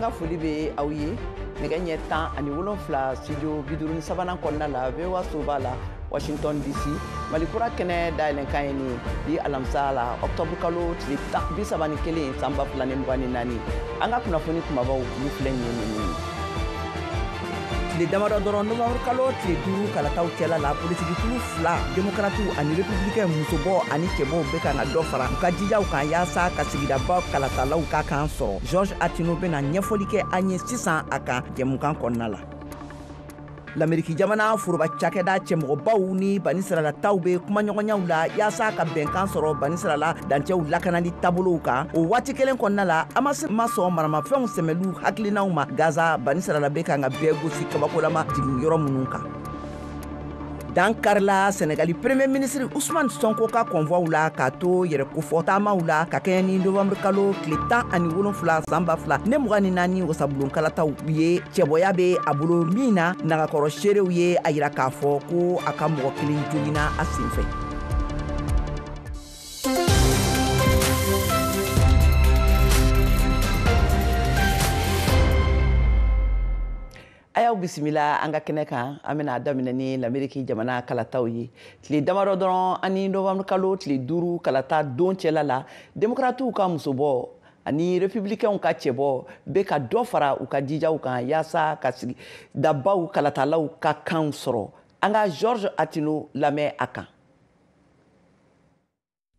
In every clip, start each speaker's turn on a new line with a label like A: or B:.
A: An ka foli bɛ aw ye nɛgɛ ɲɛ 17 studio 53nan kɔnɔna la, VOA soba la, Washington DC. Mali Kura kɛnɛ dayɛlɛnkan ye nin ye bi alamisa la, octobre kalo tile 31 san 2024. An ka kunnafoni kumabaw, olu filɛ nin ye ninnu ye. Tile damadɔ dɔrɔn novembre kalo tile 5 kalataw cɛla la, politikikulu fila, Demokratiw ani Républicain, musobɔ ani cɛbɔw bɛ kan ka dɔ fara u ka jijaw kan yaasa ka sigidaba kalatalaw ka kan sɔrɔ. George Atino bɛna ɲɛfɔli kɛ an ye sisan a kan jɛmukan kɔnɔna la. Lameriki jamana foroba cakɛda cɛmɔgɔbaw ni banisiralataw bɛ kumaɲɔgɔnyaw la yaasa ka bɛnkan sɔrɔ banisirala dancɛw lakanali taabolow kan. O waati kelen kɔnɔna la, Hamas ma sɔn maramafɛnw sɛmɛliw hakilinaw ma Gaza, banisirala bɛ kan ka bɛɛ gosi kabakolama jigin yɔrɔ minnu kan. Dan karila Senegali Premier ministre Ousmane Sonko ka convoi la k'a to yɛrɛ kofɔ taamaw la ka kɛɲɛ ni novembre kalo tile 17 san 2024 wasabulon kalataw ye. Cɛbɔya bɛ a bolo min na, nagakɔrɔ seerew ye a yira k'a fɔ ko a ka mɔgɔ kelen jogina a senfɛ. A y'aw bisimila an ka kɛnɛ kan. An bɛna daminɛ ni Lameriki jamana kalataw ye. Tile damadɔ dɔrɔn ani novembre kalo tile 5 kalata don cɛla la, Demokratiw ka musobɔ ani Républicainw ka cɛbɔ bɛ ka dɔ fara u ka jijaw kan yaasa ka sigidabaw kalatalaw ka kanw sɔrɔ. An ka George Atino lamɛn a kan.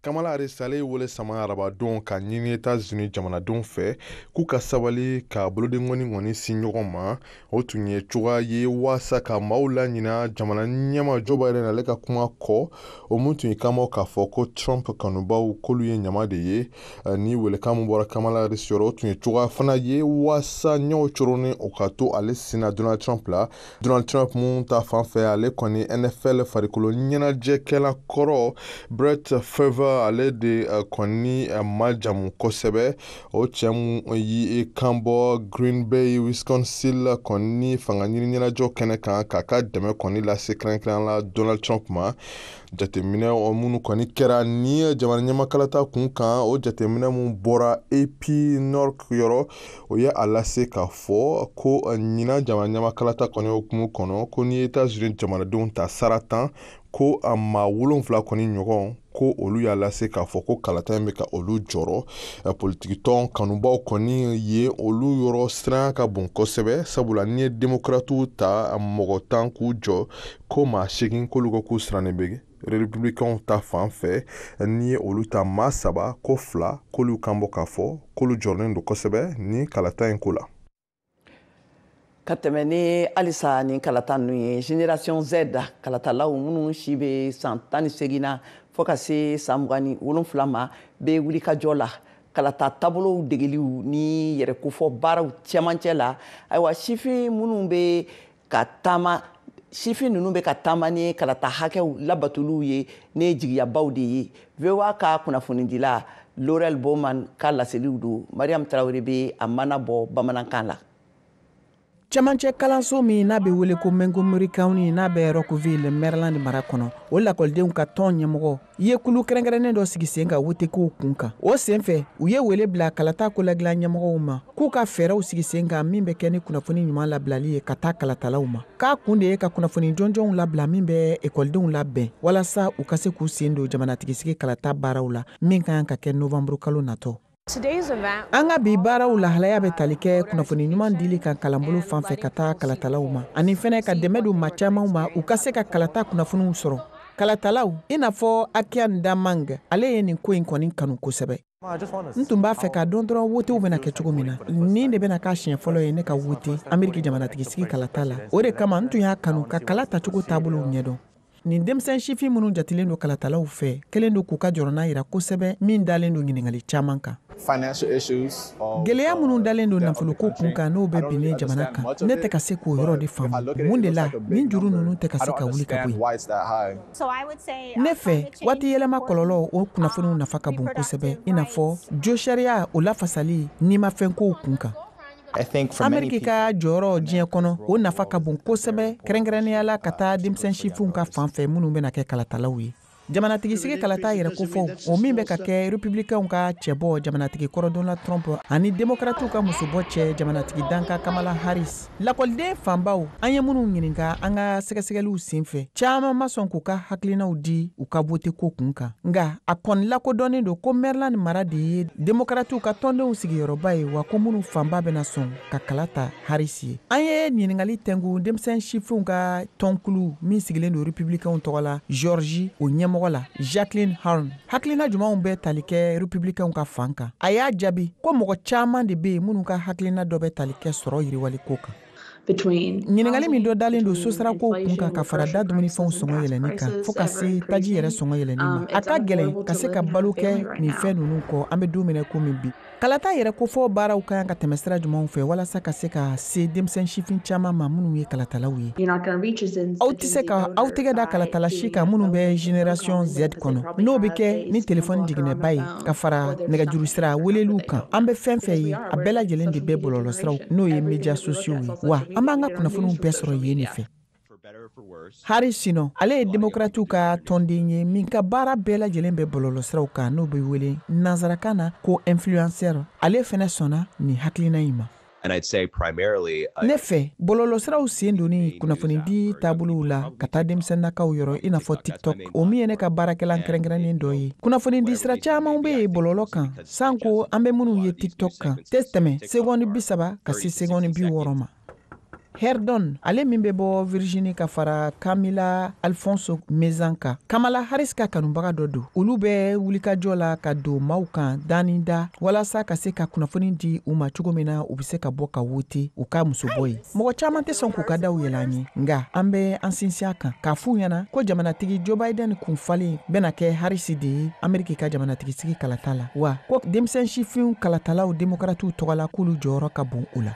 B: Kamala Harris, ale ye wele sama arabadon ka ɲini Etats-Unis jamanadenw fɛ k'u ka sabali ka bolodenkɔni kɔni sin ɲɔgɔn ma. O tun ye cogoya ye waasa ka maaw laɲina jamana ɲɛma Joe Biden ale ka kuma kɔ, o mun tun ye kamaw k'a fɔ ko Trump kanubaw k'olu ye ɲama de ye. Ni welekan mun bɔra Kamala Harris yɔrɔ, o tun ye cogoya fana ye waasa ɲɛw coronnen o ka to ale sinna Donald Trump la. Donald Trump mun ta fan fɛ, ale kɔni NFL farikolo ɲɛnajɛkɛla kɔrɔ Brett Favre, ale de kɔni majamu kosɛbɛ. O cɛ mun y'i kan bɔ Green Bay, Wisconsin kɔni fanga ɲini ɲɛnajɛw kɛnɛ kan k'a ka dɛmɛ kɔni lase kɛrɛnkɛrɛn la Donald Trump ma. Jateminɛ minnu kɔni kɛra ni jamana ɲɛmakalata kun kan, o jateminɛ mun bɔra AP Nord yɔrɔ, o ye a lase k'a fɔ ko ɲinan jamana ɲɛmakalata kɔni hukumu kɔnɔ, ko ni Etats-Unis jamanadenw ta sara 10, ko a maa 7 kɔni ɲɔgɔn ko olu y'a lase k'a fɔ ko kalata in bɛ ka olu jɔrɔ. Politikitɔn kanubaw kɔni ye olu yɔrɔ siran ka bon kosɛbɛ, sabula n'i ye Demokratiw ta mɔgɔ 10 k'u jɔ, ko maa 8 k'olu ko k'u sirannen bɛ Républicainw ta fan fɛ. N'i ye olu ta maa 3, ko 2 k'olu kan bɔ k'a fɔ k'olu jɔrɔlen don kosɛbɛ ni kalata in ko la.
A: Ka tɛmɛ ni halisa ni kalata ninnu ye, Génération Z kalatalaw minnu si bɛ san 18 na fo ka se san 27 ma bɛ wulikajɔ la kalata taabolow degeliw ni yɛrɛkofɔ baaraw cɛmancɛ la. Ayiwa, sifin minnu bɛ ka taama, sifin ninnu bɛ ka taama ni kalata hakɛw labatoliw ye ne jigiyabaw de ye. VOA ka kunnafonidila Laurel Bowman ka laseliw don. Mariam Tarawele bɛ a mana bɔ bamanankan la.
C: Cɛmancɛ kalanso min n'a bɛ wele ko Montgomery County, n'a bɛ Rockville, Maryland mara kɔnɔ, o lakɔlidenw ka tɔn ɲɛmɔgɔ ye kulu kɛrɛnkɛrɛnnen dɔ sigi sen kan wotekow kun kan. O senfɛ, u ye wele bila kalata koladilan ɲɛmɔgɔw ma k'u ka fɛɛrɛw sigi sen kan min bɛ kɛ ni kunnafoni ɲuman labilali ye ka taa kalatalaw ma, k'a kun de ye ka kunnafoni jɔnjɔnw labila min bɛ ekɔlidenw labɛn walasa u ka se k'u sen don jamanatigisigi kalata baaraw la min ka kan ka kɛ novembre kalo natɔ. An ka bi baaraw lahalaya bɛ tali kɛ kunnafoni ɲuman dili kan kalanbolo fan fɛ ka taa kalatalaw ma, ani fɛnɛ ka dɛmɛ don maa camanw ma u ka se ka kalata kunnafoniw sɔrɔ. Kalatalaw i n'a fɔ Akian Damang, ale ye nin ko in kɔni kanu kosɛbɛ. N tun b'a fɛ k'a dɔn dɔrɔn wotew bɛna kɛ cogo min na. Nin de bɛna k'a siɲɛ fɔlɔ ye ne ka wote Ameriki jamanatigisigi kalata la. O de kama n tun y'a kanu ka kala tacogo taabolow ɲɛdɔn. Nin denmisɛn sifin minnu jatilen don kalatalaw fɛ kɛlen don k'u ka jɔrɔna yira kosɛbɛ min dalen don ɲininkali caman kan. Gɛlɛya minnu dalen don nafoloko kun kan, n'o bɛ binnen jamana kan, ne tɛ ka se k'o yɔrɔ de faamu. Mun de la nin juru ninnu tɛ ka se ka wuli ka bɔ yen? Ne fɛ, waati yɛlɛma kɔlɔlɔ, o kunnafoniw nafa ka bon kosɛbɛ, i n'a fɔ jo sariya o lafasali nimafɛnkow kun kan. Ameriki ka jɔyɔrɔ diɲɛ kɔnɔ, o nafa ka bon kosɛbɛ, kɛrɛnkɛrɛnnenya la ka taa denmisɛn sifinw ka fan fɛ minnu bɛna kɛ kalatalaw ye. Jamanatigisigi kalata yɛrɛ kofɔ, o min bɛ ka kɛ Republicainw ka cɛbɔ, jamanatigi kɔrɔ Donald Trump, ani Demokratiw ka musobɔ cɛ, jamanatigi danka Kamala Harris, lakɔliden fanbaw an ye minnu ɲininka an ka sɛgɛsɛgɛliw senfɛ, caman ma sɔn k'u ka hakilinaw di u ka wote ko kun kan. Nka a kɔni lakodɔnnen don ko Maryland mara de ye Demokratiw ka tɔndenw sigiyɔrɔba ye, wa ko minnu fanba bɛna sɔn ka kala ta Harris ye. An ye ɲininkali tɛnku denmisɛn sifinw ka tɔnkulu min sigilen don Republicainw tɔgɔ la Georgie, o ɲɛmɔgɔ la Jacqueline Horn, hakilina jumɛnw bɛ tali kɛ Republicainw ka fan kan. A y'a jaabi ko mɔgɔ caman de bɛ yen minnu ka hakilina dɔ bɛ tali kɛ sɔrɔ yiriwali ko kan. Ɲininkali min dɔ dalen don sosarakow kun kan, ka fara da dumunifɛnw sɔngɔ yɛlɛnni kan, fɔɔ ka se taji yɛrɛ sɔngɔ yɛlɛnni ma, a ka gɛlɛn ka se ka balo kɛ nin fɛn ninnu kɔ an bɛ don min na komi bi. Kalata yɛrɛ kofɔ baaraw ka kan ka tɛmɛ sira jumɛnw fɛ walasa ka se ka se denmisɛn sifin caman ma minnu ye kalatalaw ye? Aw tɛ se ka aw tɛgɛ da kalatala si kan minnu bɛ Génération Z kɔnɔ. N'o bɛ kɛ ni telefɔni jiginɛba ye, ka fara nɛgɛjuru sira weleliw kan, an bɛ fɛn fɛn ye, a bɛɛ lajɛlen de bɛ bɔlɔlɔsiraw, n'o ye médias sociaux ye, wa an b'an ka kunnafoniw bɛɛ sɔrɔ yen de fɛ. Harry Sino, ale ye Demokratiw ka tɔnden ye min ka baara bɛɛ lajɛlen bɛ bɔlɔlɔsiraw kan, n'o bɛ wele nansarakan na ko influenceur, ale fɛnɛ sɔnna nin hakilina in ma. Ne fɛ, bɔlɔlɔsiraw sen donni kunnafonidi taabolow la ka taa denmisɛnninnakaw yɔrɔ, i n'a fɔ TikTok, o min ye ne ka baarakɛlan kɛrɛnkɛrɛnnen dɔ ye. Kunnafonidi sira caman bɛ yen bɔlɔlɔ kan, sanko an bɛ minnu ye TikTok kan, tɛ tɛmɛ segɔni 30 ka se segɔni 60 ma. Herdon, ale min bɛ bɔ Virginie, ka fara Camila Alfonso Mezan kan, Kamala Harris ka kanubaga dɔ don, olu bɛ wulikajɔ la ka don maaw kan dani da walasa ka se ka kunnafoni di u ma cogo min na u bɛ se ka bɔ ka wote u ka musobɔ ye. Mɔgɔ caman tɛ sɔn k'u ka daw yɛlɛ an ye, nka an bɛ an sinsin a kan k'a f'u ɲɛna ko jamanatigi Joe Biden kun falen bɛna kɛ Harris de ye Ameriki ka jamanatigi sigi kalata la, wa ko denmisɛn sifinw kalatalaw Demokratiw tɔgɔ la, k'olu jɔyɔrɔ ka bon o la.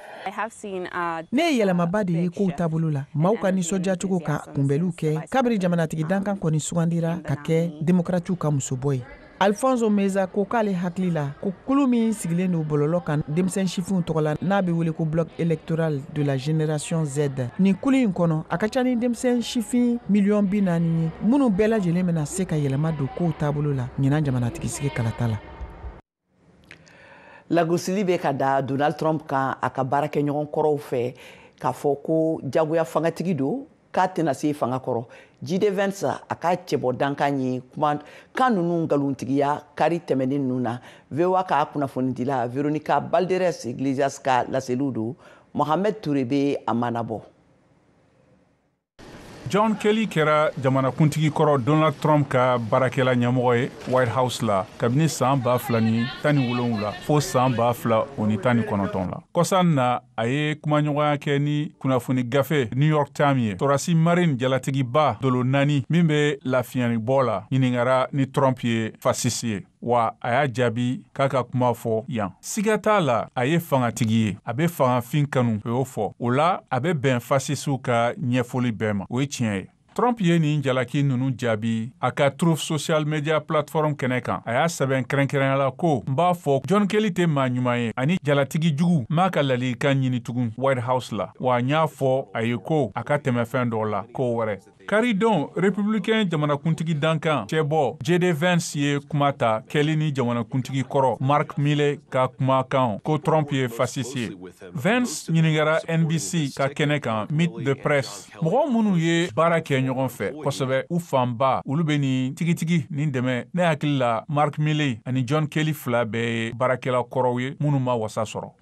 C: Ne ye yɛlɛmaba de ye kow taabolo la, maaw ka nisɔndiyacogo ka kunbɛliw kɛ kabiri jamanatigi dankan kɔni sugandira ka kɛ Demokratiw ka musobɔ ye. Alfonso Meza ko k'ale hakili la ko kulu min sigilen don bɔlɔlɔ kan denmisɛn sifinw tɔgɔ la, n'a bɛ wele ko Bloc électoral de la Génération Z, nin kulu in kɔnɔ, a ka ca ni denmisɛn sifin 40 miliyɔn ye minnu bɛɛ lajɛlen bɛna se ka yɛlɛma don kow taabolo la ɲinan jamanatigi sigi kalata la.
A: Lagosili bɛ ka da Donald Trump kan a ka baarakɛɲɔgɔn kɔrɔw fɛ, k'a fɔ ko jagoya fangatigi don, k'a tɛna se fanga kɔrɔ. JD Vance, a ka cɛbɔ dankan ye kuma kan ninnu nkalontigiya kari tɛmɛnen ninnu na. VOA ka kunnafonidila Veronica Balderas Iglesias ka laseliw don, Mohamed Touré bɛ a manabɔ.
D: John Kelly kɛra jamanakuntigi kɔrɔ Donald Trump ka baarakɛla ɲɛmɔgɔ ye White House la kabini saan 2017 fo saan 2019 la. Kɔsan na, a ye kumaɲɔgɔnya kɛ ni kunnafoni gafe New York Times ye. Sɔrɔdasi Marine jalatigiba dolo naani min bɛ lafiyɛnibɔ la ɲiningara ni Trump ye fasisi ye, wa a y'a jaabi k'a ka kuma fɔ yan: siga t'a la, a ye fangatigi ye, a bɛ fangafin kanu. O y'o fɔ o la, a bɛ bɛn fasisiw ka ɲɛfɔli bɛɛ ma, o ye tiɲɛ ye. Trump ye nin jalaki ninnu jaabi a ka Truth Social Media platform kɛnɛ kan. A y'a sɛbɛn kɛrɛnkɛrɛnya la ko: "N b'a fɔ, John Kelly tɛ maa ɲuman ye ani jalatigi jugu m'a ka ladilikan ɲini tugun White House la, wa n y'a fɔ a ye ko a ka tɛmɛ fɛn dɔ la ko wɛrɛ." Karidon, Républicain jamanakuntigi dankan cɛbɔ JD Vance ye kuma ta Kelly ni jamanakuntigi kɔrɔ Mark Milley ka kumakan ko Trump ye fasisi ye. Vance ɲiningara NBC ka kɛnɛ kan Meet the Press: mɔgɔ minnu ye baara kɛ ɲɔgɔn fɛ kosɛbɛ, u fanba olu bɛ nin tigitigi nin dɛmɛ. Ne hakili la, Mark Milley ani John Kelly fila bɛɛ ye baarakɛla kɔrɔw ye minnu ma wasa sɔrɔ.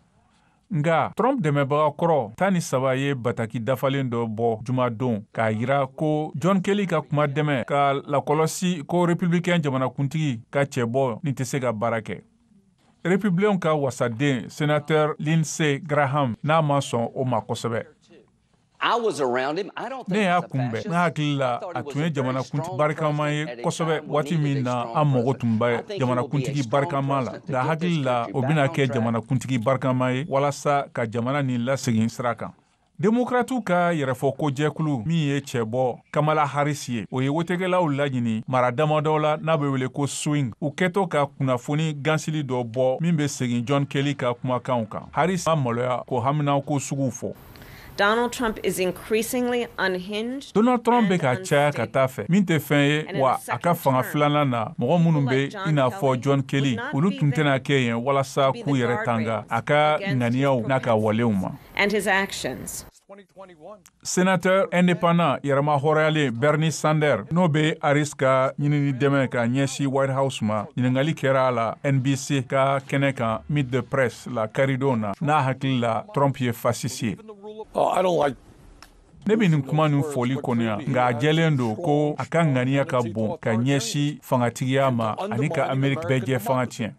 D: Nga Trump dɛmɛbaga kɔrɔ 13 ye bataki dafalen dɔ bɔ jumadon k'a yira ko John Kelly ka kuma dɛmɛ ka lakɔlɔsi ko Républicain jamanakuntigi ka cɛbɔ nin tɛ se ka baara kɛ. Républicain ka wasaden sénateur Lindsey Graham n'a ma sɔn o ma kosɛbɛ. Ne y'a kunbɛn, ne hakili la a tun ye jamanakuntigi barikama ye kosɛbɛ waati min na an mago tun bɛ jamanakuntigi barikama la. Nka hakili la, o bɛna kɛ jamanakuntigi barikama ye walasa ka jamana nin lasegin sira kan. Demokratiw ka yɛrɛfɔko jɛkulu min ye cɛbɔ Kamala Harris ye, o ye wotekɛlaw laɲini mara damadɔ la n'a bɛ wele ko swing, u kɛtɔ ka kunnafoni gansili dɔ bɔ min bɛ segin John Kelly ka kumakanw kan. Harris ma maloya k'o haminanko suguw fɔ.
E: Donald Trump is increasingly unhinged.
D: Donald Trump bɛ ka caya ka taa fɛ, min tɛ fɛn ye, wa a ka fanga filanan na, mɔgɔ minnu bɛ i n'a fɔ John Kelly, olu tun tɛna kɛ yen walasa k'u yɛrɛ tanga a ka ŋaniyaw n'a ka walew ma.
E: And his actions.
D: Sénateur indépendant yɛrɛma hɔrɔnyalen Bernie Sanders, n'o bɛ Harris ka ɲinini dɛmɛ ka ɲɛsin White House ma, ɲininkali kɛra a la NBC ka kɛnɛ kan Meet the Press la karidon na, n'a hakili la Trump ye fasciste ye. Ne bɛ nin kuma nin fɔli kɔnɔya, nka a jɛlen don ko a ka ŋaniya ka bon ka ɲɛsin fangatigiya ma ani ka Ameriki bɛɛ jɛ fanga tiɲɛ.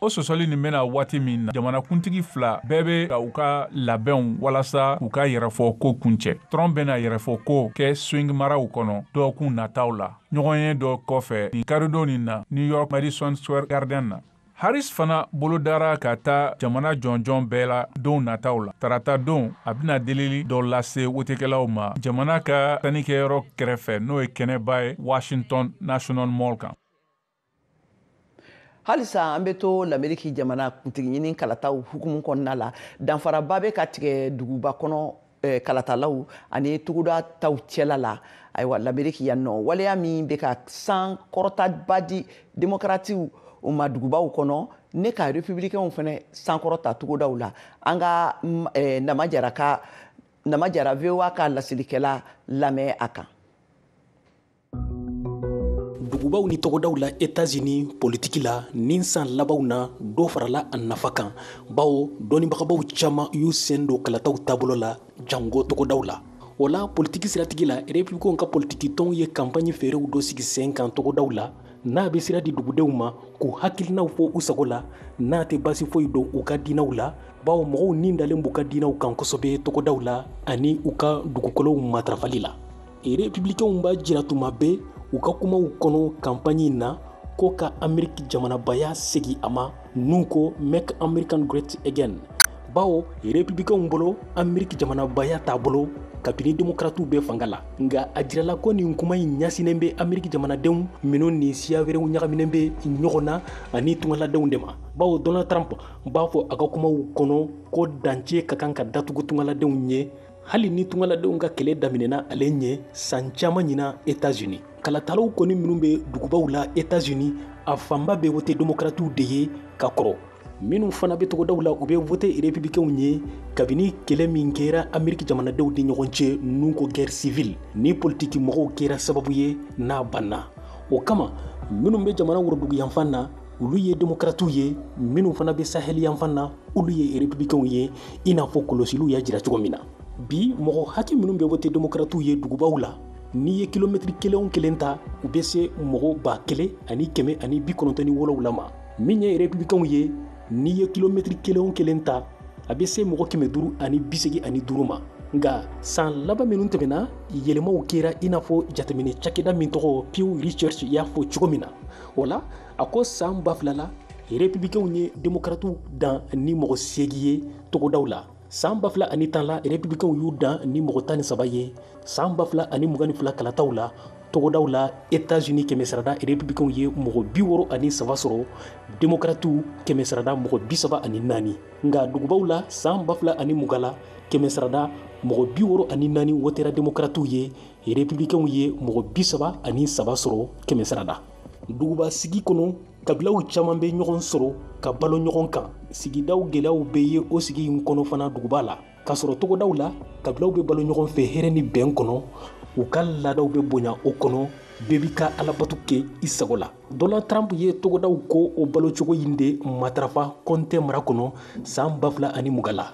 D: O sɔsɔli nin bɛna waati min na, jamanakuntigi fila bɛɛ bɛ ka u ka labɛnw walasa k'u ka yɛrɛfɔ ko kuncɛ. Trump bɛna yɛrɛfɔ ko kɛ swing maraw kɔnɔ dɔgɔkun nataw la, ɲɔgɔnye dɔ kɔfɛ nin karidon nin na New York Madison Square Garden na. Harris fana bolodara ka taa jamana jɔnjɔn bɛɛ la don nataw la. Tarata don, a bɛna delili dɔ lase wotekɛlaw ma jamana ka sannikɛyɔrɔ kɛrɛfɛ, n'o ye kɛnɛba ye Washington National Mall kan.
A: Halisa an bɛ to Lameriki jamana kuntigi ɲini kalataw hukumu kɔnɔna la. Danfaraba bɛ ka tigɛ duguba kɔnɔ kalatalaw ani togoda taw cɛla la. Ayiwa, Lameriki yan nɔ, waleya min bɛ ka san kɔrɔtaba di démocratiw o ma dugubaw kɔnɔ, ne ka républicainw fana sankɔrɔta togodaw la. An ka Nama Jara ka Nama Jara VOA ka lasilikɛla lamɛn a kan.
F: Dugubaw ni togodaw la États-Unis politiki la nin san labanw na, dɔ farala a nafa kan, bawo dɔnnibagabaw caman y'u sen don kalataw taabolo la, jango togodaw la. O la, politiki siratigi la, républicainw ka politiki tɔnw ye campagne feerew dɔ sigi sen kan togodaw la, n'a bɛ sira di dugudenw ma k'u hakilinaw fɔ u sago la, n'a tɛ basi foyi don u ka diinɛw la, bawo mɔgɔw nin dalen b'u ka diinɛw kan kosɛbɛ togodaw la ani u ka dugukolow matarafali la. Républicainw b'a jira tuma bɛɛ u ka kumaw kɔnɔ campagne na ko ka Ameriki jamanabaya segin a ma, n'u ko "Make America Great Again", bawo républicainw bolo, Ameriki jamanabaya t'a bolo kabini démocratiw bɛ fanga la. Nka a jirala ko nin kuma in ɲɛsinnen bɛ Ameriki jamanadenw minnu ni siya wɛrɛw ɲagaminen bɛ ɲɔgɔn na ani tungaladenw de ma, bawo Donald Trump b'a fɔ a ka kumaw kɔnɔ ko dancɛ ka kan ka datugu tungaladenw ye, hali ni tungaladenw ka kɛlɛ daminɛna ale ɲɛ san caman ɲina États-Unis. Kalatalaw kɔni minnu bɛ dugubaw la États-Unis, a fanba bɛ wote démocratiw de ye ka kɔrɔ. Minnu fana bɛ togodaw la, u bɛ vote républicainw ye kabini kɛlɛ min kɛra Ameriki jamanadenw ni ɲɔgɔn cɛ, n'u ko guerre civile, ni politiki mɔgɔw kɛra sababu ye n'a banna. O kama, minnu bɛ jamana worodugu yanfan na, olu ye démocratiw ye, minnu fana bɛ sahel yanfan na, olu ye républicainw ye, i n'a fɔ kɔlɔsiliw y'a jira cogo min na. Bi, mɔgɔ hakɛ minnu bɛ vote démocratiw ye dugubaw la, n'i ye kilomɛtiri kelen o kelen ta, u bɛ se mɔgɔ 1197 ma. Min ye républicainw ye, n'i ye kilomɛtiri kelen o kelen ta, a bɛ se mɔgɔ 585 ma. Nka san laban minnu tɛmɛna, yɛlɛmaw kɛra, i n'a fɔ jateminɛ cakɛda min tɔgɔ Pew Research y'a fɔ cogo min na. O la, a ko san 2000 la, républicainw ye démocratiw dan ni mɔgɔ 8 ye togodaw la. San 2010 la, républicainw y'u dan ni mɔgɔ 13 ye. San 2022 kalataw la togodaw la États-Unis, 100%, républicainw ye mɔgɔ 63 sɔrɔ, démocratiw 100% mɔgɔ 34. Nka dugubaw la, san 2020 la, 100%, mɔgɔ 64 wotera démocratiw ye, républicainw ye mɔgɔ 33 sɔrɔ 100%. Duguba sigi kɔnɔ, kabilaw caman bɛ ɲɔgɔn sɔrɔ ka balo ɲɔgɔn kan. Sigidaw gɛlɛyaw bɛ ye o sigi in kɔnɔ fana duguba la, k'a sɔrɔ togodaw la, kabilaw bɛ balo ɲɔgɔn fɛ hɛrɛ ni bɛn kɔnɔ, u ka laadaw bɛ bonya o kɔnɔ, bɛɛ b'i ka alabatu kɛ i sago la. Donald Trump ye togodaw ko o balocogo in de matarafa kɔntɛ mara kɔnɔ san 2020 la,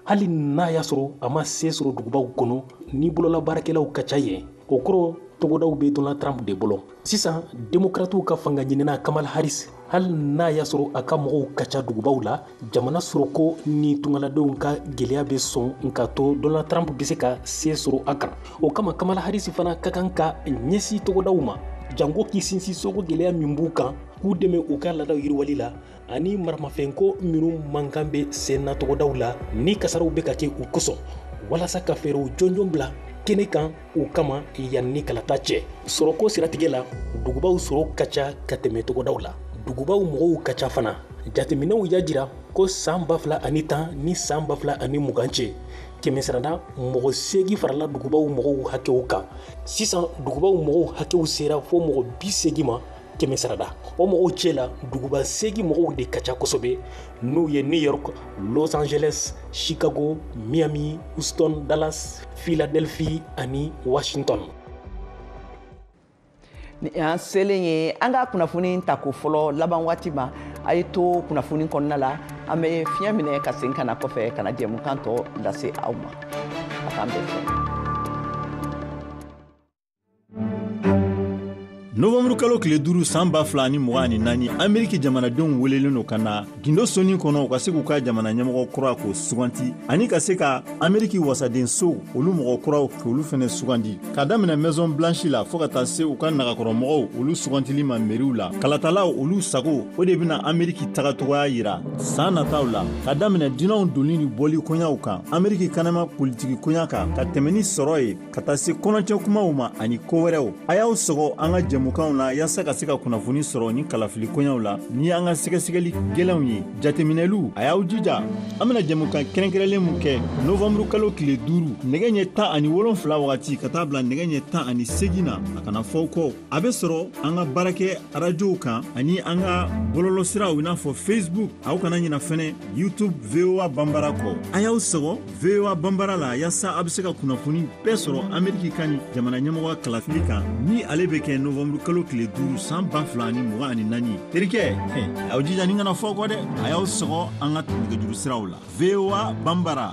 F: hali n'a y'a sɔrɔ a ma se sɔrɔ dugubaw kɔnɔ ni bololabaarakɛlaw ka ca yen. O kɔrɔ, togodaw bɛ Donald Trump de bolo sisan. Démocratiw ka fanga ɲinina Kamala Harris, hali n'a y'a sɔrɔ a ka mɔgɔw ka ca dugubaw la, jamana sɔrɔko ni tungaladenw ka gɛlɛya bɛ sɔn nka to Donald Trump bɛ se ka se sɔrɔ a kan. O kama, Kamala Harris fana ka kan ka ɲɛsin togodaw ma, jango k'i sinsin soko gɛlɛya min b'u kan, k'u dɛmɛ u ka laadaw yiriwali la ani maramafɛnko minnu mankan bɛ sen na togodaw la ni kasaraw bɛ ka kɛ u kosɔn, walasa ka fɛɛrɛw jɔnjɔn bila kɛnɛ kan u kama yanni ni kalata cɛ. Sɔrɔko siratigɛ la, dugubaw sɔrɔ ka ca ka tɛmɛ togodaw la, dugubaw mɔgɔw ka ca fana. Jateminɛw y'a jira ko san 2010 ni san 2020 cɛ, Kɛmɛ sarada mɔgɔ 8 farala dugubaw mɔgɔw hakɛw kan. Sisan, dugubaw mɔgɔw hakɛw sera fo mɔgɔ 80 ma kɛmɛ sarada. O mɔgɔw cɛ la, duguba 8 mɔgɔw de ka ca kosɛbɛ, n'u ye New York, Los Angeles, Chicago, Miami, Houston, Dallas, Philadelphie ani Washington.
A: Ni an selen ye an ka kunnafoni tako fɔlɔ laban waati ma, a ye to kunnafoni kɔnɔna la. An bɛ fiɲɛ minɛ ka segin ka na kɔfɛ ka na jɛmukan tɔ lase aw ma. A k'an bɛn sɔrɔ.
G: Novanburu kalo tile 5 san 2024, Ameriki jamanadenw welelen don ka na gindo soni kɔnɔ, u ka se k'u ka jamana ɲɛmɔgɔ kura k'o suganti, ani ka se ka Ameriki wasadenso olu mɔgɔ kuraw k'olu fɛnɛ sugandi, ka daminɛ Maison Blanche la fɔɔ ka taa se u ka nagakɔrɔmɔgɔw olu sugantili ma meriw la. Kalatalaw olu sago, o de bɛna Ameriki tagacogoya yira san nataw la, ka daminɛ dunanw donni ni bɔli koɲaw kan, Ameriki kanama politiki koɲa kan, ka tɛmɛ ni sɔrɔ ye, ka taa se kɔnɔcɛ kumaw ma ani ko wɛrɛw. A y'aw sɔgɔ an ka jɛmukanw na yaasa ka se ka kunnafoni sɔrɔ ni kalafili koɲaw la ni an ka sɛgɛsɛgɛli gwɛlɛnw ye, jateminɛliw. A y'aw jija, an bena jɛmukan kɛrɛnkɛrɛnlen mun kɛ novanburu kalo tile 5, nɛgɛ ɲɛ 17 wagati ka taa bila nɛgɛ ɲɛ 18 na, a kana fɔw kɔ. A be sɔrɔ an ka baarakɛ arajow kan ani an ka bɔlɔlɔsiraw, i n'a fɔ Facebook. Aw kana ɲina fɛnɛ YouTube VOA Banbara kɔ. A y'aw sɔgɔ VOA Banbara la yaasa a be se ka kunnafoni bɛɛ sɔrɔ Ameriki ka ni jamana ɲɛmɔgɔ kalafili kan, ni ale bɛ kɛ novanburu kalo tile 5 san 2024. Terikɛ, aw jija ni kana fɔ kɔ dɛ. A y'aw sɔgɔ an ka nɛgɛjuru siraw la, VOA Banbara.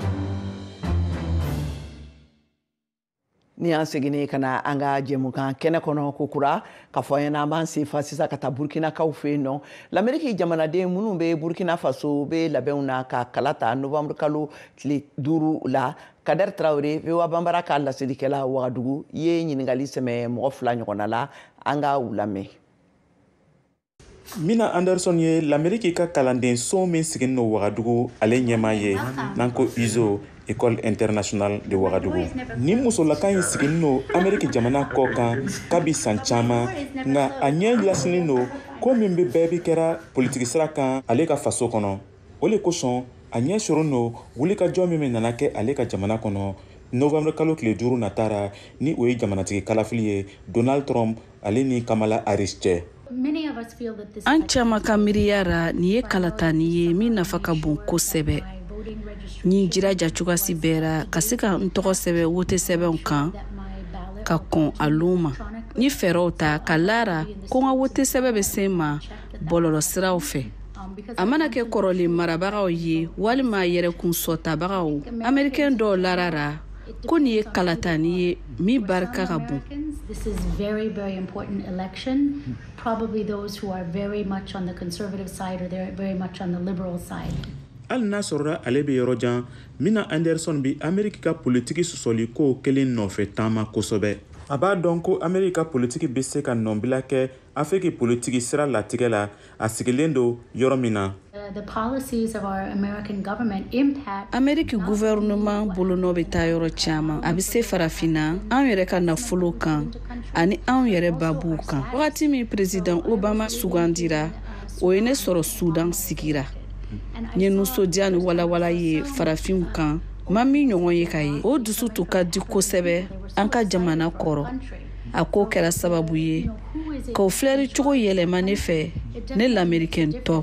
A: Ni an seginni ka na an ka jɛmukan kɛnɛ kɔnɔ ko kura ka fɔ an ɲɛna, an b'an sen fa sisan ka taa Burkinakaw fɛ yen nɔ. Lamɛriki jamanaden minnu bɛ Burkina Faso bɛ labɛnw na ka kala ta novembre kalo tile 5 la. Kader Traoré, VOA Banbara ka laselikɛla Wagadugu, ye ɲininkali sɛmɛ mɔgɔ fila ɲɔgɔnna la. An ka u lamɛn.
H: Mina Anderson ye Lameriki ka kalandenso min siginin no Wagadugu, ale ɲɛma ye, n'an ko ISO, École internationale de Ouagadougou. Ni musolaka in siginin no Ameriki jamana kɔ kan kabi san caman, nka a ɲɛ lasinin no ko min bɛ bɛɛ bi kɛra politiki sira kan ale ka faso kɔnɔ. O le kosɔn a ɲɛ sɔrɔ no wulikajɔ min bɛ nana kɛ ale ka jamana kɔnɔ novembre kalo tile 5 natara, ni o ye jamanatigi kalafili ye Donald Trump ale ni Kamala Harris cɛ.
I: An caman ka miiriya ra, nin ye kalatani ye min nafa ka bon kosɛbɛ. N jiraja cogoyasi bɛɛ ra ka se ka n tɔgɔ sɛbɛ wote sɛbɛnw kan ka kɔn a lon ma. N ye fɛɛrɛw ta ka lara ko n ka wote sɛbɛ bɛ se n ma bɔlɔlɔsiraw fɛ. A mana kɛ kɔrɔlen marabagaw ye walima yɛrɛkun sɔtabagaw, Amerikɛn dɔw larara ko nin ye kalatani ye min barika ka bon.
J: Probably those who are very much on the conservative side or they're very much on the liberal side.
H: Hali n'a sɔrɔla ale bɛ yɔrɔ jan, Mina Anderson bi Ameriki ka politiki sɔsɔli ko kelen nɔfɛ taama kosɛbɛ. A b'a dɔn ko Ameriki ka politiki bɛ se ka nɔbila kɛ Afiriki politiki sira latigɛ la, a sigilen don yɔrɔ min na.
I: Ameriki gouvernement bolonɔ bɛ taa yɔrɔ caman. A bɛ se Farafinna, an yɛrɛ ka nafolo kan ani anw yɛrɛ babuw kan. Wagati min président Obama sugandira, o ye ne sɔrɔ Sudan sigira. N ye nisɔndiya ni walawala ye farafinw kan ma min ɲɔgɔn ye ka ye. O dusu tun ka di kosɛbɛ an ka jamana kɔrɔ. A ko kɛra sababu ye k'o filɛri cogo yɛlɛma ne fɛ, ne Lamerikɛn tɔ.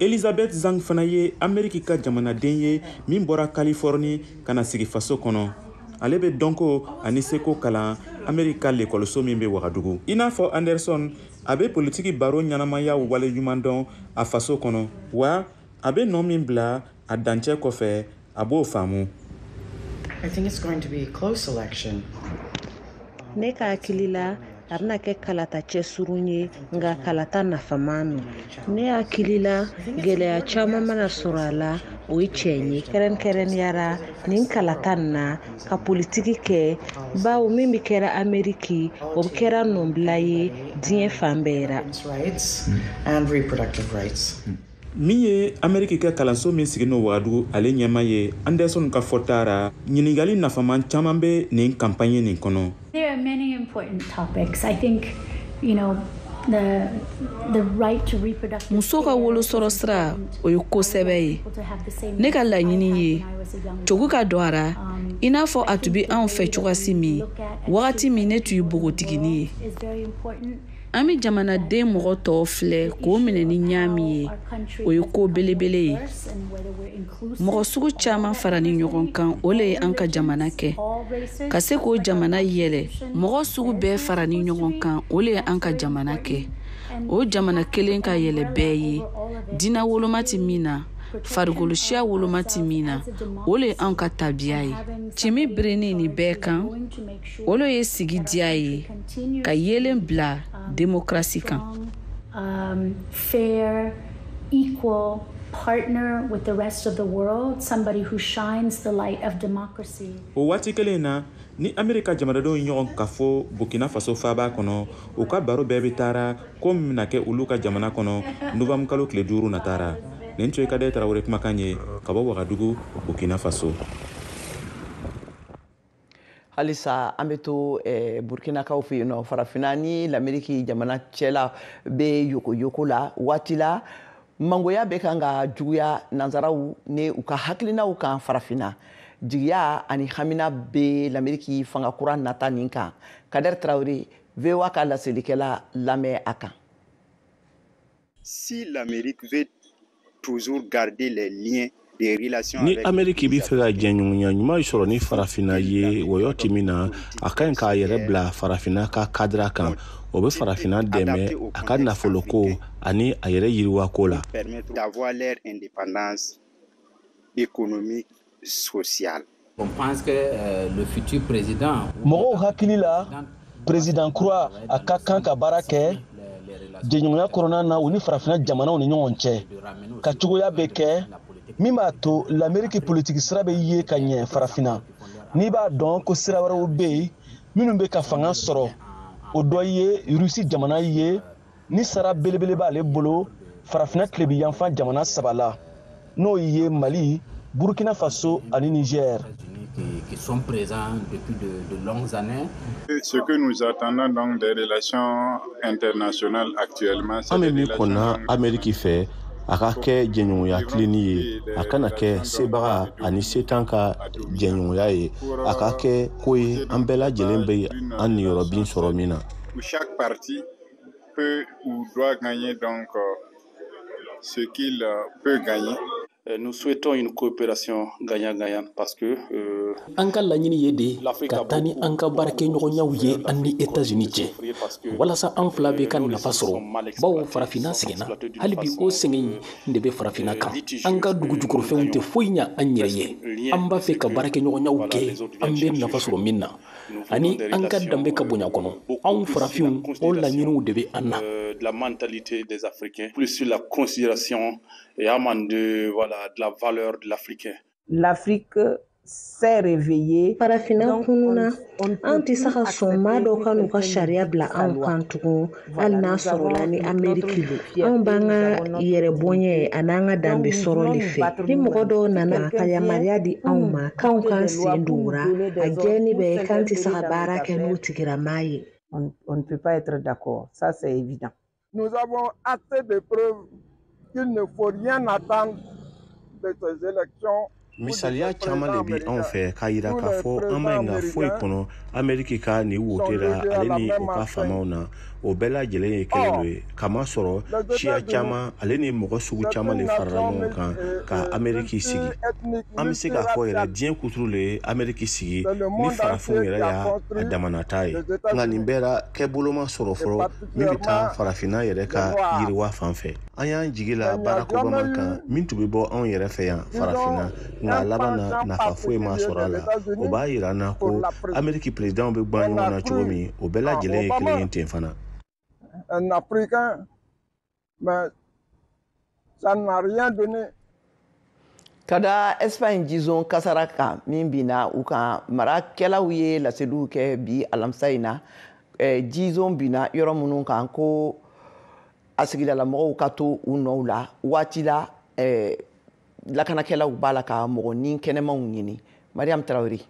H: Elizabeth Zhang fana ye Ameriki ka jamanaden ye min bɔra Californie ka na sigi faso kɔnɔ. Ale bɛ dɔnko ani seko kalan Ameriki ka lekɔliso min bɛ Wagadugu. I n'a fɔ Anderson, a bɛ politiki baro ɲɛnamaya waleɲuman dɔn a faso kɔnɔ, wa a bɛ nɔ min bila a dancɛ kɔfɛ, a b'o faamu.
K: Ne ka hakili la, a bɛna kɛ kalata cɛsurun ye, nka kalata nafama nɔ. Ne hakili la, gɛlɛya caman mana sɔrɔ a la, o ye tiɲɛ ye, kɛrɛnkɛrɛnnenya la nin kalata nin na ka politiki kɛ, bawo min bɛ kɛra Ameriki, o bɛ kɛra nɔbila ye diɲɛ fan bɛɛ ra.
H: Min ye Ameriki ka kalanso min sigi n'o Wagadugu, ale ɲɛma ye, Anderson ka fɔta ra, ɲininkali nafaman caman bɛ nin kanpaɲi nin kɔnɔ.
J: There are many important topics. I think, you know,
I: Muso ka wolosɔrɔ sira, o ye kosɛbɛ ye. Ne ka laɲini ye cogo ka don a ra, i n'a fɔ a tun bɛ anw fɛ cogoyasi min wagati min ne tun ye npogotiginin ye. An bɛ jamanaden mɔgɔ tɔw filɛ k'o minɛ ni ɲa min ye, o ye ko belebele ye. Mɔgɔ sugu caman farani ɲɔgɔn kan, o le ye an ka jamana kɛ. Ka se k'o jamana yɛlɛ, mɔgɔ sugu bɛɛ farani ɲɔgɔn kan, o le ye an ka jamana kɛ. O jamana kelen ka yɛlɛ bɛɛ ye, diina woloma tɛ min na, farikolo siya woloma tɛ min na, o le ye anw ka tabiya ye. Cimi birini nin bɛɛ kan, o le ye sigi diya ye, ka yeelen bila demokarasi kan.
J: Fair, equal partner with the rest of the world, somebody who shines the light of democracy.
H: O waati kelen na, ni Amerika jamanadenw ye ɲɔgɔn kafo Burkina Faso faaba kɔnɔ, u ka baro bɛɛ bɛ taara ko min bɛna kɛ olu ka jamana kɔnɔ novanburu kalo tile 5 natara. Nin tun ye Kadɛ Tarawele kumakan ye ka bɔ Wagadugu, Burkina Faso.
A: Halisa an bɛ to Burkinakaw fɛ yen nɔ. Farafinna ni Lameriki jamana cɛla bɛ yokoyoko la waati la, mangoya bɛ kan ka juguya nansaraw ni u ka hakilinaw kan farafinna. Jigiya ani hamina bɛ Lameriki fanga kura nata nin kan. Kader Traoré, VOA ka laselikɛla lamɛn a kan.
L: Si l'Amérique veut toujours garder les liens,
M: ni Ameriki bɛ fɛ ka jɛɲɔgɔnya ɲuman sɔrɔ ni farafinna ye wɔyɔ ti min na, a ka ɲi k'a yɛrɛ bila farafinna ka kadira kan. O bɛ farafinna dɛmɛ a ka nafoloko ani a yɛrɛ yiriwako la.
L: D'avoir leur indépendance économique, sociale.
N: On pense que le futur président
O: Mɔgɔw hakili la, président kura a ka kan ka baara kɛ jɛɲɔgɔnya kɔnɔna na u ni farafinna jamanaw ni ɲɔgɔn cɛ, ka cogoya bɛ kɛ min b'a to Lameriki politiki sira bɛ ye ka ɲɛ farafinna. N'i b'a dɔn ko sira wɛrɛw bɛ yen minnu bɛ ka fanga sɔrɔ, o dɔ ye Rusi jamana ye, ni sara belebele b'ale bolo farafinna tilebi yanfan jamana saba la, n'o ye Mali, Burkina Faso ani Niger.
N: Qui sont présents depuis de longues années.
P: Ce que nous attendons donc des relations internationales actuellement,
M: An bɛ min kɔnna Ameriki fɛ, a ka kɛ jɛɲɔgɔnya tilenni ye, a kana kɛ sebaga ani setan ka jɛɲɔgɔnya ye, a ka kɛ ko ye an bɛɛ lajɛlen bɛ an niyɔrɔbin sɔrɔ min na.
P: Où chaque partie peut ou doit gagner donc ce qu'il peut gagner.
Q: Nous souhaitons une coopération gagnant-gagnant parce que
F: An ka laɲini ye de ka taa ni an ka baarakɛɲɔgɔnyaw ye an ni États-Unis cɛ, walasa an fila bɛ ka nafa sɔrɔ, bawo farafinna sɛgɛnna. Hali bi o sɛgɛn in de bɛ farafinna kan. An ka dugujukɔrɔfɛnw tɛ foyi ɲa an yɛrɛ ye. An b'a fɛ ka baarakɛɲɔgɔnyaw kɛ an bɛ nafa sɔrɔ min na, ani an ka danbe ka bonya kɔnɔ. Anw farafinw, o laɲiniw de bɛ an na.
Q: De la mentalité des Africains, plus sur la considération et amende de, voilà, de la valeur de l'Africain.
C: L'Afrique s'est réveillée.
K: Farafinna kununa. An tɛ se ka sɔn maa dɔw ka n'u ka sariya bila anw kan tugun, hali n'a sɔrɔla ni Ameriki lo. Anw b'an ka yɛrɛ bonya ani an ka danbe sɔrɔ de fɛ. Ni mɔgɔ dɔw nana ka yamaruya di anw ma k'anw k'an sen don o ra, a jɛni bɛ k'an tɛ se ka baara kɛ n'o tigiramaa ye.
C: On ne peut pas être d'accord, ça c'est évident.
P: Nous avons assez de preuves qu'il ne faut rien attendre de ces élections.
M: Misaliya caman de bi anw fɛ k'a yira k'a fɔ an ma ɲi ka foyi kɔnɔ Ameriki ka nin wote la, ale ni u ka faamaw na. O bɛɛ lajɛlen ye kelen dɔ ye, kamasɔrɔ siya caman ale ni mɔgɔ sugu caman de farala ɲɔgɔn kan ka Ameriki sigi. An bɛ se k'a fɔ yɛrɛ, diɲɛ kuturu le ye Ameriki sigi, ni farafinw yɛrɛ y'a a damanata ye. Nka nin bɛɛ la, kɛbolo ma sɔrɔ fɔlɔ min bɛ taa farafinna yɛrɛ ka yiriwa fan fɛ. An y'an jigi la Barack Obama kan, min tun bɛ bɔ anw yɛrɛ fɛ yan farafinna, nka a laban na, nafa foyi ma sɔrɔ a la. O b'a yira an na ko Ameriki président bɛ gwan ɲɔgɔn na cogo min, o bɛɛ lajɛlen ye kelen ye ten fana.
P: Un Africain, mais ça n'a rien donné.
A: Ka da Espagne jizon kasara kan min binna u kan, marakɛlaw ye laseliw kɛ bi alamisa in na. Jizon binna yɔrɔ minnu kan, ko a sigidalamɔgɔw ka to u nɔw la waati la lakanakɛlaw b'a la ka mɔgɔ ni kɛnɛmanw ɲini. Mariam Traoré.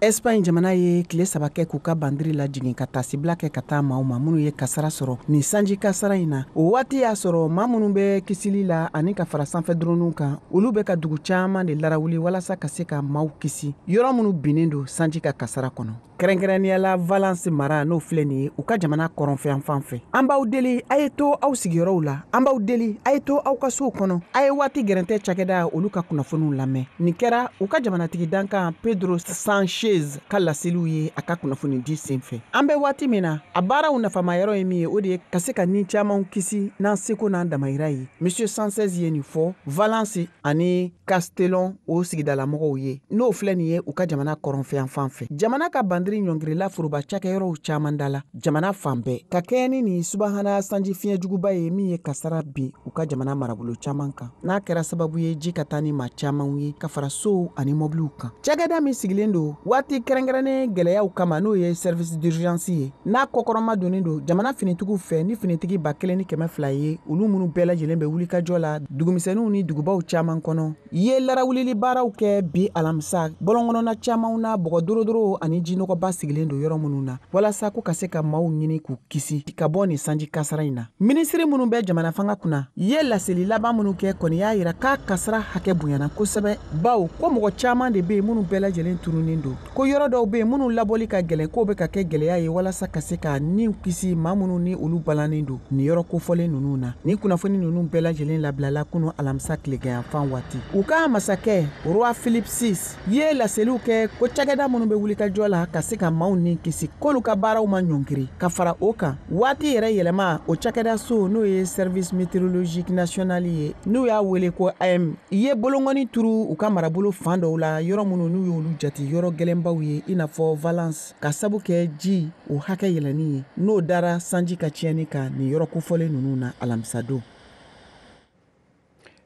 C: Espagne jamana ye tile 3 kɛ k'u ka bandiri lajigin ka taasibila kɛ ka taa maaw ma minnu ye kasara sɔrɔ nin sanji kasara in na. O waati y'a sɔrɔ maa minnu bɛ kisili la ani ka fara sanfɛ droniw kan, olu bɛ ka dugu caman de larawuli walasa ka se ka maaw kisi yɔrɔ minnu binnen don sanji ka kasara kɔnɔ. Kɛrɛnkɛrɛnnenya la Valence mara, n'o filɛ nin ye u ka jamana kɔrɔnfɛyanfan fɛ. An b'aw deli, a ye to aw sigiyɔrɔw la. An b'aw deli, a ye to aw ka sow kɔnɔ. A ye waati gɛrɛntɛ cakɛda olu ka kunnafoniw lamɛn. Nin kɛra u ka jamanatigi dankan Pedro Sanchez ka laseliw ye a ka kunnafoni di senfɛ. An bɛ waati min na, a baaraw nafamayɔrɔ ye min ye, o de ye ka se ka ni caman kisi n'an seko n'an damayira ye. Monsieur Sanchez ye nin fɔ Valence ani Castellon o sigidalamɔgɔw ye, n'o filɛ nin ye u ka jamana kɔrɔnfɛyanfan fɛ. Jamana ka bandiri ɲɔngirila foroba cakɛyɔrɔw caman da la jamana fan bɛɛ, ka kɛɲɛ ni nin subahana sanji fiɲɛjuguba ye min ye kasara bin u ka jamana marabolo caman kan, n'a kɛra sababu ye ji ka taa ni maa camanw ye ka fara sow ani mɔbiliw kan. Cakɛda min sigilen don waati kɛrɛnkɛrɛnnen gɛlɛyaw kama, n'o ye service d'urgence ye, n'a kɔkɔrɔma donnen don jamana finitigiw fɛ ni finitigi 1200 ye, olu minnu bɛɛ lajɛlen bɛ wulikajɔ la dugumisɛnninw ni dugubaw caman kɔnɔ, ye larawulili baaraw kɛ bi alamisa bɔlɔnkɔnɔna camanw na, bɔgɔ dorodoro ani jinɔgɔba sigilen don yɔrɔ minnu na, walasa ko ka se ka maaw ɲini k'u kisi ka bɔ nin sanji kasara in na. Minisiri minnu bɛ jamana fanga kunna ye laseli laban minnu kɛ kɔni y'a yira k'a kasara hakɛ bonyana kosɛbɛ, bawo ko mɔgɔ caman de bɛ yen minnu bɛɛ lajɛlen tununnen don, ko yɔrɔ dɔw bɛ yen minnu labɔli ka gɛlɛn, k'o bɛ ka kɛ gɛlɛya ye walasa ka se ka niw kisi maa minnu ni olu balannen don nin yɔrɔ kofɔlen ninnu na. Nin kunnafoni ninnu bɛɛ lajɛlen labilala kunu alamisa tileganyanfan waati. U ka masakɛ Roi Philippe VI ye laseliw kɛ ko cakɛda minnu bɛ wulikajɔ la ka se ka maaw ni kisi, k'olu ka baaraw ma ɲɔngiri. Ka fara o kan, waati yɛrɛ yɛlɛma o cakɛda so, n'o ye service météorologique national ye, n'u y'a wele ko AM, ye bolonkɔni turu u ka marabolo fan dɔw la, yɔrɔ minnu n'u y'olu jate yɔrɔ gɛlɛnbaw ye, i n'a fɔ Valence, ka sabu kɛ ji o hakɛ yɛlɛnni ye, n'o dara sanji ka tiɲɛni kan nin yɔrɔ kofɔlen ninnu na alamisadon.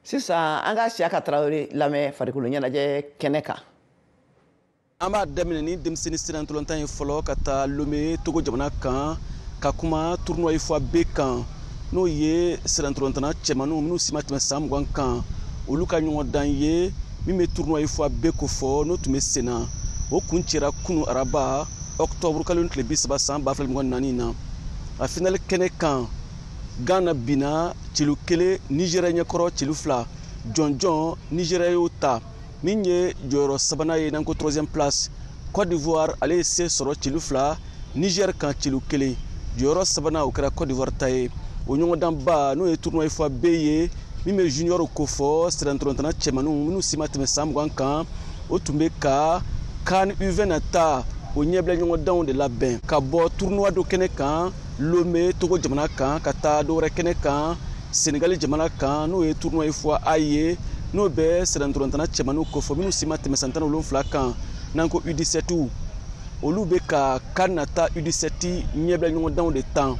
A: Sisan an ka Siyaka Tarawele lamɛn farikolo ɲɛnajɛ kɛnɛ kan.
O: An b'a daminɛ ni denmisɛnnin sirantɔlɔntan ye fɔlɔ, ka taa Lome Togo jamana kan, ka kuma tournoi UFOA B kan, n'o ye sirantɔlɔntanna cɛmaninw minnu si ma tɛmɛ san 20 kan, olu ka ɲɔgɔndan ye min bɛ tournoi UFOA B kofɔ, n'o tun bɛ sen na. O kun cɛra kunu araba octobre kalo tile 30 san 2024 na. A finale kɛnɛ kan, Ghana binna celu 1 Nigéria ɲɛkɔrɔ celu 2, jɔnjɔn Nigéria y'o ta min ye jɔyɔrɔ sabanan ye n'an ko 3e place. Côte d'Ivoire ale ye se sɔrɔ celu 2 Niger kan celu 1, jɔyɔrɔ sabanan o kɛra Côte d'Ivoire ta ye. O ɲɔgɔndanba n'o ye tournoi UFOA B ye min bɛ junior kofɔ sirantɔlɔntanna cɛmaninw minnu si ma tɛmɛ san 20 kan, o tun bɛ ka CAN U20 nata o ɲɛbila ɲɔgɔndanw de labɛn, ka bɔ tournoi dɔ kɛnɛ kan Lomé Togo jamana kan, ka taa dɔ wɛrɛ kɛnɛ kan Senegali jamana kan, n'o ye tournoi UFOA A ye, n'o bɛ sirantɔlɔntanna cɛmaninw kofɔ minnu si ma tɛmɛ san 17 kan, n'an ko U17, olu bɛ ka CAN nata U17 ɲɛbila ɲɔgɔndanw de tan.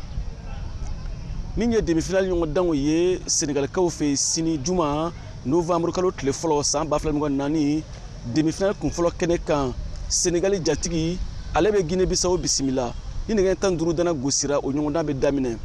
O: Min ye demi-finale ɲɔgɔndanw ye Senegalikaw fɛ sini juma novembre kalo tile fɔlɔ san 2024, demi-finale kunfɔlɔ kɛnɛ kan, Senegali jatigi ale bɛ Guinée Bissau bisimila ni nɛgɛ 15 dana gosira, o ɲɔgɔndan bɛ daminɛ.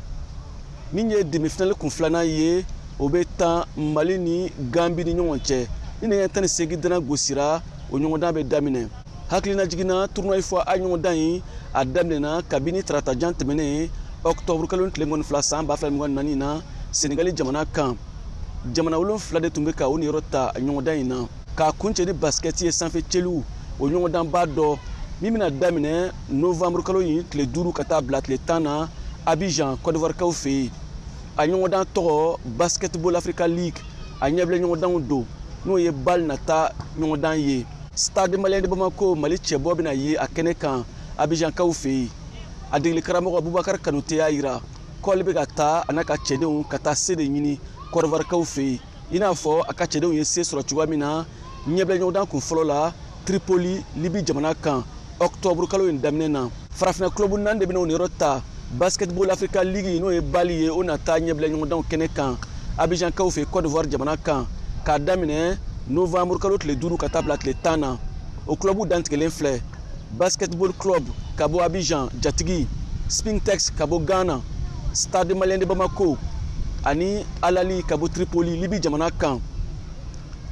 O: Min ye demi-finale kun filanan ye, o bɛ tan Mali ni Gambie ni ɲɔgɔn cɛ, ni nɛgɛ 18 dana gosira, o ɲɔgɔndan bɛ daminɛ. Hakilina jiginna tournoi UFOA A ɲɔgɔndan in a daminɛna kabini tarata jan tɛmɛnen octobre kalo tile 22 san 2024 na Senegali jamana kan. Jamana 7 de tun bɛ ka o niyɔrɔ ta ɲɔgɔndan in na. K'a kuncɛ ni basket ye sanfɛ cɛliw, o ɲɔgɔndanba dɔ min bɛna daminɛ novembre kalo in tile 5 ka taa bila tile 10 na Abidjan Côte d'Ivoire kaw fɛ yen. A ɲɔgɔndan tɔgɔ Basketball Africa League, a ɲɛbila ɲɔgɔndanw don, n'o ye BAL nata ɲɔgɔndan ye. Stade Malien de Bamako Mali cɛbɔ bɛna ye a kɛnɛ kan Abidjan kaw fɛ yen. A degeli karamɔgɔ Bubakar Kanute y'a yira k'ale bɛ ka taa a n'a ka cɛdenw ka taa se de ɲini Côte d'Ivoire kaw fɛ yen, i n'a fɔ a ka cɛdenw ye se sɔrɔ cogoya min na ɲɛbila ɲɔgɔndan kun fɔlɔ la Tripoli Libi jamana kan octobre kalo in daminɛ na. Farafinna club 4 de bɛna o niyɔrɔ ta Basketball Africa League, n'o ye BAL ye, o nata ɲɛbila ɲɔgɔndanw kɛnɛ kan Abidjan kaw fɛ Côte d'Ivoire jamana kan, k'a daminɛ novembre kalo tile 5 ka taa bila tile 10 na. O club dantigɛlen filɛ: Basketball Club ka bɔ Abidjan jatigi, Spintex ka bɔ Ghana, Stade Malien de Bamako ani Al Ahly ka bɔ Tripoli Libi jamana kan.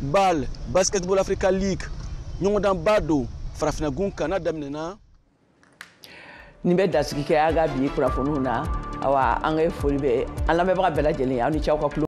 O: BAL Basketball Africa League ɲɔgɔndanba don Farafinnagun kan n'a daminɛna.
A: Nin bɛ dasigi kɛ an ka bi kunnafoniw na. Awa, an ka foli bɛ an lamɛnbaga bɛɛ lajɛlen ye. Aw ni ce aw ka tulo.